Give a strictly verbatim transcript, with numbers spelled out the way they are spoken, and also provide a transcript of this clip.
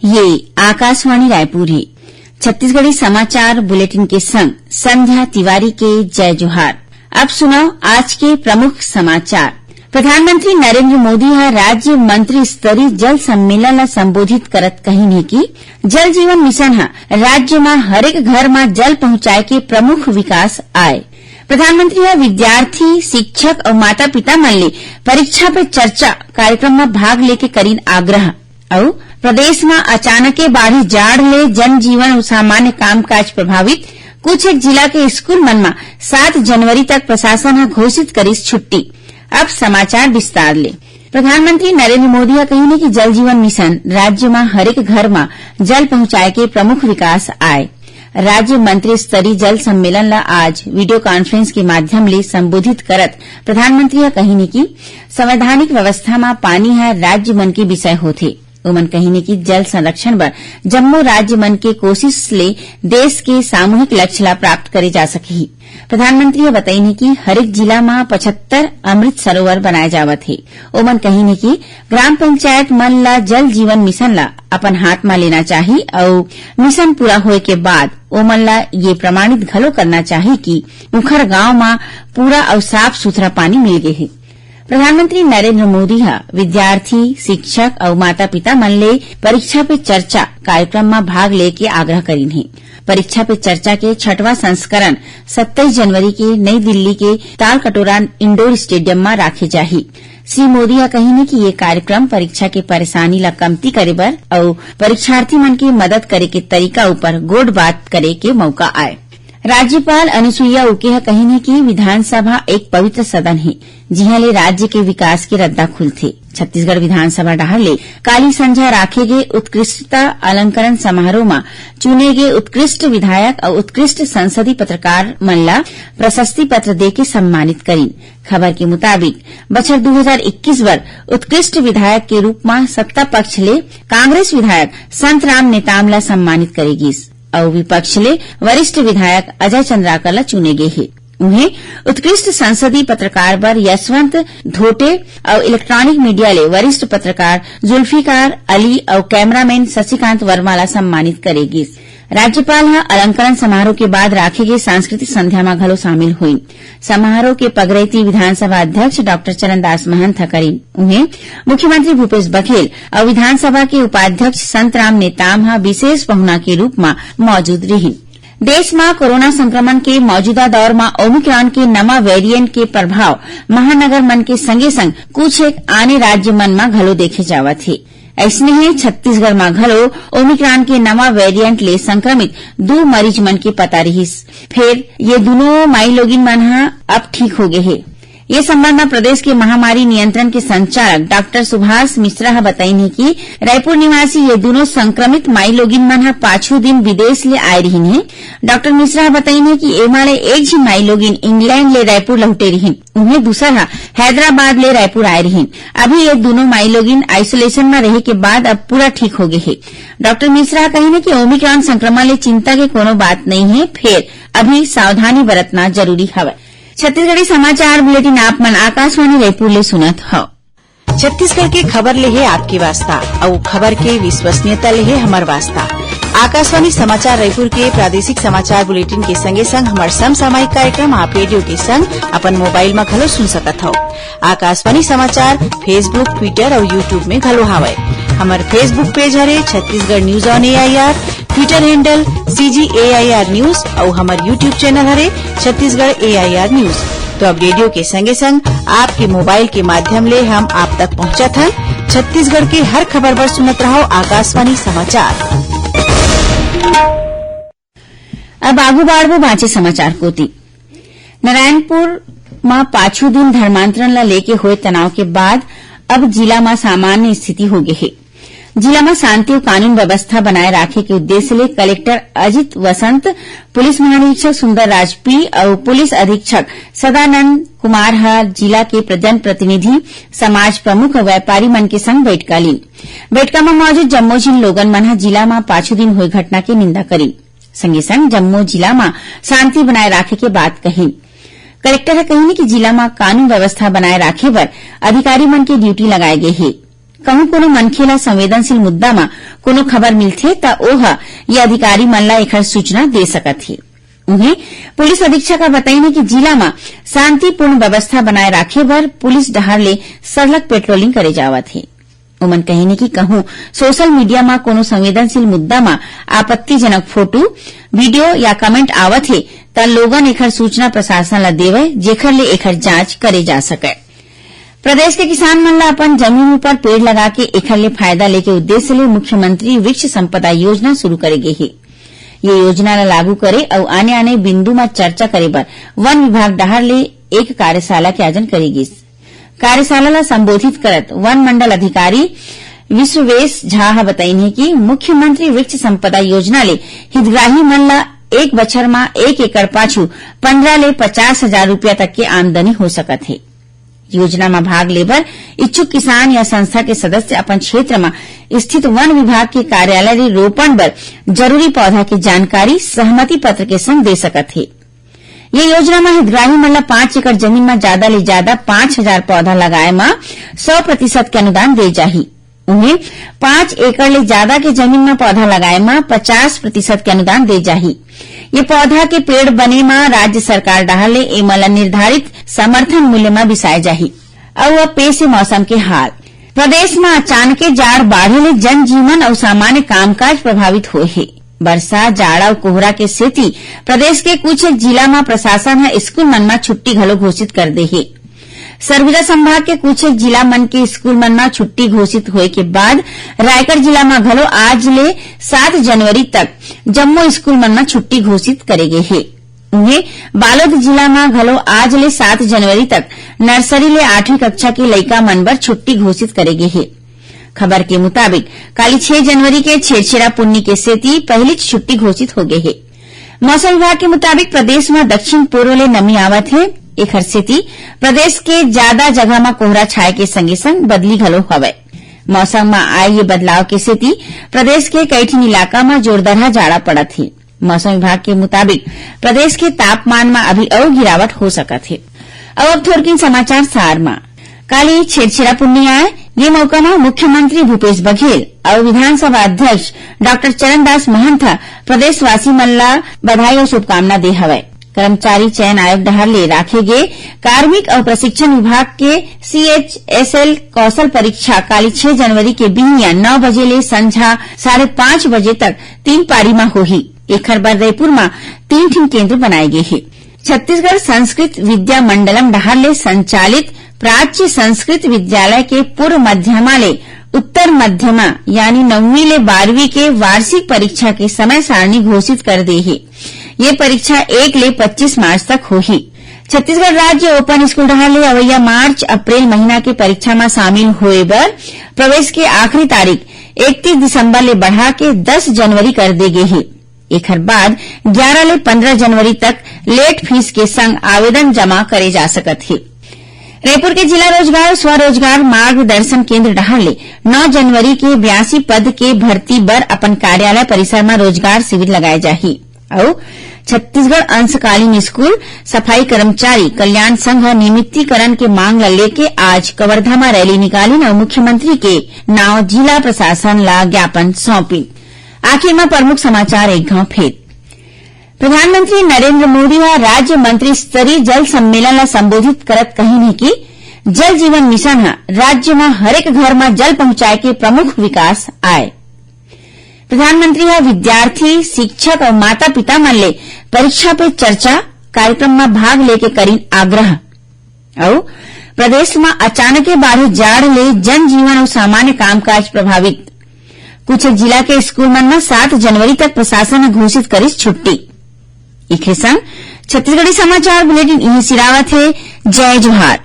ये आकाशवाणी रायपुर हे। छत्तीसगढ़ी समाचार बुलेटिन के संग संध्या तिवारी के जय जोहार। अब सुनव आज के प्रमुख समाचार। प्रधानमंत्री नरेंद्र मोदी ह राज्य मंत्री स्तरीय जल सम्मेलन ला संबोधित करत कहिन हे कि जल जीवन मिशन ह राज्य म हरेक घर म जल पहुंचाए के प्रमुख विकास आय। प्रधानमंत्री ह विद्यार्थी, शिक्षक अउ माता-पिता मन ले परीक्षा पे चर्चा कार्यक्रम म भाग लेके करिन आग्रह। अउ प्रदेश म अचानके बाढ़े जाड़ ले जनजीवन अउ सामान्य कामकाज प्रभावित, कुछ एक जिला के स्कूल मन म सात जनवरी तक प्रशासन ह घोषित करिस छुट्टी। अब समाचार विस्तार ले। प्रधानमंत्री नरेंद्र मोदी ह कहिन हे कि जल जीवन मिशन राज्य म हरेक घर म जल पहुंचाए के प्रमुख विकास आय। राज्य मंत्री स्तरीय जल सम्मेलन ल आज वीडियो कॉन्फ्रेंस के माध्यम ले संबोधित करत प्रधानमंत्री ह कहिन हे कि संवैधानिक व्यवस्था म पानी ह राज्य मन के विषय होथे। ओमन कहिन हे कि जल संरक्षण बर जम्मो राज्य मन के कोशिश ले देश के सामूहिक लक्ष्य ला प्राप्त करे जा सकही। प्रधानमंत्री ह बतइन हे कि हरेक जिला म पचहत्तर अमृत सरोवर बनाए जावत हे। ओमन कहिन हे कि ग्राम पंचायत मन ला जल जीवन मिशन ला अपन हाथ म लेना चाही अउ मिशन पूरा होए के बाद ओमन ला ये प्रमाणित घलो करना चाही कि उखर गांव म पूरा अउ साफ सुथरा पानी मिल गे हे। प्रधानमंत्री नरेंद्र मोदी ह विद्यार्थी, शिक्षक अउ माता-पिता मन ले परीक्षा पे चर्चा कार्यक्रम म भाग ले के आग्रह करिन हे। परीक्षा पे चर्चा के छठवां संस्करण सत्ताईस जनवरी के नई दिल्ली के तालकटोरा इंडोर स्टेडियम म राखे जाही। श्री मोदी ह कहिन हे कि ये कार्यक्रम परीक्षा के परेशानी ला कमती करे बर अउ परीक्षार्थी मन के मदद करे के तरीका ऊपर गोठ बात करे के मौका आय। राज्यपाल अनुसुईया उइके ह कहिन हे कि विधानसभा एक पवित्र सदन हे, जिहां ले राज्य के विकास के रद्दा खुलथे। छत्तीसगढ़ विधानसभा डहार ले काली संझा राखे गे उत्कृष्टता अलंकरण समारोह म चुने गे उत्कृष्ट विधायक अउ उत्कृष्ट संसदीय पत्रकार मन ला प्रशस्ति पत्र देके सम्मानित करिन। खबर के मुताबिक, बछर दू हजार इक्कीस बर उत्कृष्ट विधायक के रूप म सत्ता पक्ष ले कांग्रेस विधायक संतराम नेताम ला सम्मानित करे गिस अउ विपक्ष ले वरिष्ठ विधायक अजय चंद्राकर ला चुने गे हे। उहें, उत्कृष्ट संसदीय पत्रकार बर यशवंत धोटे अउ इलेक्ट्रॉनिक मीडिया ले वरिष्ठ पत्रकार जुल्फिकार अली अउ कैमरामैन शशिकांत वर्मा ला सम्मानित करे गिस। राज्यपाल ह अलंकरण समारोह के बाद राखे गे सांस्कृतिक संध्या म घलो शामिल होइन। समारोह के पगरैती विधानसभा अध्यक्ष डॉक्टर चरणदास महंत ह करिन। उहें, मुख्यमंत्री भूपेश बघेल अउ विधानसभा के उपाध्यक्ष संतराम नेताम ह विशेष पहुना के रूप म मौजूद रिहिन। देश म कोरोना संक्रमण के मौजूदा दौर म ओमिक्रॉन के नवा वेरिएंट के प्रभाव महानगर मन के संगे-संग कुछ एक आने राज्य मन म घलो देखे जावत हे। अइसने ही छत्तीसगढ़ म घलो ओमिक्रॉन के नवा वेरिएंट ले संक्रमित दू मरीज मन के पता रिहिस। फेर ये दूनों माईलोगिन मन ह अब ठीक हो गे हे। ये संबंध म प्रदेश के महामारी नियंत्रण के संचालक डॉक्टर सुभाष मिश्रा ह बताइन हे कि रायपुर निवासी ये दूनों संक्रमित माईलोगिन मन ह पाछू दिन विदेश ले आए रिहिन हे। डॉक्टर मिश्रा ह बताइन हे कि एमा ले एक झिन माईलोगिन इंग्लैंड ले रायपुर लहुटे रिहिन, उहें दूसर ह हैदराबाद ले रायपुर आए रिहिन। अभी ये दूनों माईलोगिन आइसोलेशन म रहे के बाद अब पूरा ठीक हो गे हे। डॉक्टर मिश्रा ह कहिन हे कि ओमिक्रॉन संक्रमण ले चिंता के कोनो बात नइ हे, फेर अभी सावधानी बरतना जरूरी हवय। छत्तीसगढ़ी समाचार बुलेटिन आप मन आकाशवाणी रायपुर ले सुनत हव। छत्तीसगढ़ के खबर ले हे आपके वास्ता, अउ खबर के विश्वसनीयता ले हे हमर वास्ता। आकाशवाणी समाचार रायपुर के प्रादेशिक समाचार बुलेटिन के संगे संग हमर समसामयिक कार्यक्रम आप रेडियो के संग अपन मोबाइल म घलो सुन सकत हव। आकाशवाणी समाचार Facebook, Twitter अउ YouTube में घलो हावय। हमर Facebook पेज हरे Chhattisgarh news on AIR, Twitter handle CG AIR news अउ हमर YouTube चैनल हरे छत्तीसगढ़ एआईआर न्यूज। तो अब रेडियो के संगे संग आपके मोबाइल के माध्यम ले हम आप तक पहुंचत हन। छत्तीसगढ़ के हर खबर बर सुनत रहव आकाशवाणी समाचार। अब आगू बाढ़बो बांचे समाचार कोति। नारायणपुर म पाछू दिन धर्मांतरण ल लेके होए तनाव के बाद अब जिला म सामान्य स्थिति हो गे हे। जिला म शांति अउ कानून व्यवस्था बनाए राखे के उद्देश्य ले कलेक्टर अजित वसंत, पुलिस महानिरीक्षक सुंदर राज पी अउ पुलिस अधीक्षक सदानंद कुमार ह जिला के जनप्रतिनिधि, समाज प्रमुख अउ व्यापारी मन के संग बैठका लीन। बैठका म मौजूद जम्मो झिन लोगन मन ह जिला म पाछू दिन होए घटना के निंदा करिन। संगे संग जम्मो जिला म शांति बनाए राखे के बात कहिन। कलेक्टर ह कहिन कि जिला म कानून व्यवस्था बनाए राखे बर अधिकारी मन के ड्यूटी लगाए गे हे। कहूं कोनो मनखे ला संवेदनशील मुद्दा म कोनो खबर मिलथे, त ओह ये अधिकारी मन ला एखर सूचना दे सकत हे। उहें, पुलिस अधीक्षक ह बताइन हे कि जिला म शांतिपूर्ण व्यवस्था बनाए राखे बर पुलिस डहार ले सरलग पेट्रोलिंग करे जावत हे। उमन कहिन हे कि कहूं सोशल मीडिया म कोनो संवेदनशील मुद्दा म आपत्तिजनक फोटो, वीडियो या कमेंट आवत हे, त लोगन एखर सूचना प्रशासन ल देवय, जेखर ले एखर जांच करे जा सकय। प्रदेश के किसान मन ल अपन जमीन ऊपर पेड़ लगा के एखर ले फायदा लेके उद्देश्य ले मुख्यमंत्री वृक्ष संपदा योजना शुरू करे गे हे। ये योजना ल लागू करे अउ आने-आने बिंदु म चर्चा करे बर वन विभाग डहार ले एक कार्यशाला के आयोजन करे गिस। कार्यशाला ल संबोधित करत वन मंडल अधिकारी विश्ववेश झा ह बताइन हे कि मुख्यमंत्री वृक्ष संपदा योजना ले हितग्राही मन ल एक बछर म एक एकड़ पाछू पंद्रह ले पचास हजार रुपया तक के आमदनी हो सकत हे। योजना म भाग ले बर इच्छुक किसान या संस्था के सदस्य अपन क्षेत्र म स्थित वन विभाग के कार्यालय ले रोपण बर जरूरी पौधा के जानकारी सहमति पत्र के संग दे सकत हे। ये योजना म हितग्राही मन ल पाँच एकड़ जमीन म जादा ले जादा पाँच हजार पौधा लगाए म सौ प्रतिशत के अनुदान दे जाही। उहें, पाँच एकड़ ले जादा के जमीन म पौधा लगाए म पचास प्रतिशत के अनुदान दे जाही। ये पौधा के पेड़ बने म राज्य सरकार डहार ले एमन ल निर्धारित समर्थन मूल्य म बिसाए जाही। अउ अब पेश हे मौसम के हाल। प्रदेश म अचानके जाड़ बाढ़े ले जनजीवन अउ सामान्य कामकाज प्रभावित होए हे। बरसा, जाड़ा अउ कोहरा के सेती प्रदेश के कुछ एक जिला म प्रशासन ह स्कूल मन म छुट्टी घलो घोषित कर दे हे। सरगुजा संभाग के कुछ एक जिला मन के स्कूल मन म छुट्टी घोषित होए के बाद रायगढ़ जिला म घलो आज ले सात जनवरी तक जम्मो स्कूल मन म छुट्टी घोषित करे गे हे। उहें, बालोद जिला म घलो आज ले सात जनवरी तक नर्सरी ले आठवीं कक्षा के लइका मन बर छुट्टी घोषित करे गे हे। खबर के मुताबिक, काली छह जनवरी के छेरछेरा पुन्नी के सेती पहिलीच छुट्टी घोषित हो गे हे। मौसम विभाग के मुताबिक, प्रदेश म दक्षिण पूर्व ले नमी आवत हे, एखर सेती प्रदेश के जादा जगह म कोहरा छाए के संगे संग बदली घलो हवय। मौसम म आए ये बदलाव के सेती प्रदेश के कई ठिन इलाका म जोरदरहा जाड़ा पड़त हे। मौसम विभाग के मुताबिक, प्रदेश के तापमान म अभी अउ गिरावट हो सकत हे। अउ अब थोरकिन समाचार सार म। काली छेरछेरा पुन्नी आय, ये मौका म मुख्यमंत्री भूपेश बघेल अउ विधानसभा अध्यक्ष डॉक्टर चरणदास महंत ह प्रदेशवासी मन ला बधाई अउ शुभकामना दे हवय। कर्मचारी चयन आयोग डहार ले राखे गे कार्मिक अउ प्रशिक्षण विभाग के सीएचएसएल कौशल परीक्षा काली छह जनवरी के बिहनिया नौ बजे ले संझा साढ़े पांच बजे तक तीन पारी म होही। एखर बर रईपुर म तीन ठिन केंद्र बनाए गे हे। छत्तीसगढ़ संस्कृत विद्या मंडलम डहार ले संचालित प्राच्य संस्कृत विद्यालय के पूर्व मध्यमा ले उत्तर मध्यमा यानी नौवीं ले बारहवीं के वार्षिक परीक्षा के समय सारणी घोषित कर दे हे। ये परीक्षा एक ले पच्चीस मार्च तक होही। छत्तीसगढ़ राज्य ओपन स्कूल डहार ले अवइया मार्च अप्रैल महीना के परीक्षा म शामिल होए बर प्रवेश के आखिरी तारीख इकतीस दिसंबर ले बढ़ा के दस जनवरी कर दे गे हे। एखर बाद ग्यारह ले पंद्रह जनवरी तक लेट फीस के संग आवेदन जमा करे जा सकत हे। रायपुर के जिला रोजगार स्वरोजगार मार्गदर्शन केंद्र डहार ले नौ जनवरी के बयासी पद के भर्ती बर अपन कार्यालय परिसर म रोजगार शिविर लगाए जाही। अउ छत्तीसगढ़ अंशकालीन स्कूल सफाई कर्मचारी कल्याण संघ ह नियमितीकरण के मांग ल लेके आज कवर्धा म रैली निकालिन अउ मुख्यमंत्री के नाव जिला प्रशासन ला ज्ञापन सौंपिन। आखिर म प्रमुख समाचार एक घाव फेर। प्रधानमंत्री नरेंद्र मोदी ह राज्य मंत्री स्तरीय जल सम्मेलन ला संबोधित करत कहिन हे कि जल जीवन मिशन ह राज्य म हरेक घर म जल पहुंचाए के प्रमुख विकास आय। प्रधानमंत्री ह विद्यार्थी, शिक्षक अउ माता-पिता मन ले परीक्षा पे चर्चा कार्यक्रम म भाग लेके करिन आग्रह। अउ प्रदेश म अचानके बाढ़े जाड़ ले जनजीवन अउ सामान्य कामकाज प्रभावित। कुछ जिला के स्कूल मन म सात जनवरी तक प्रशासन ह घोषित करिस छुट्टी। एखरे संग छत्तीसगढ़ी समाचार बुलेटिन इहें सिरावत हे। जय जोहार।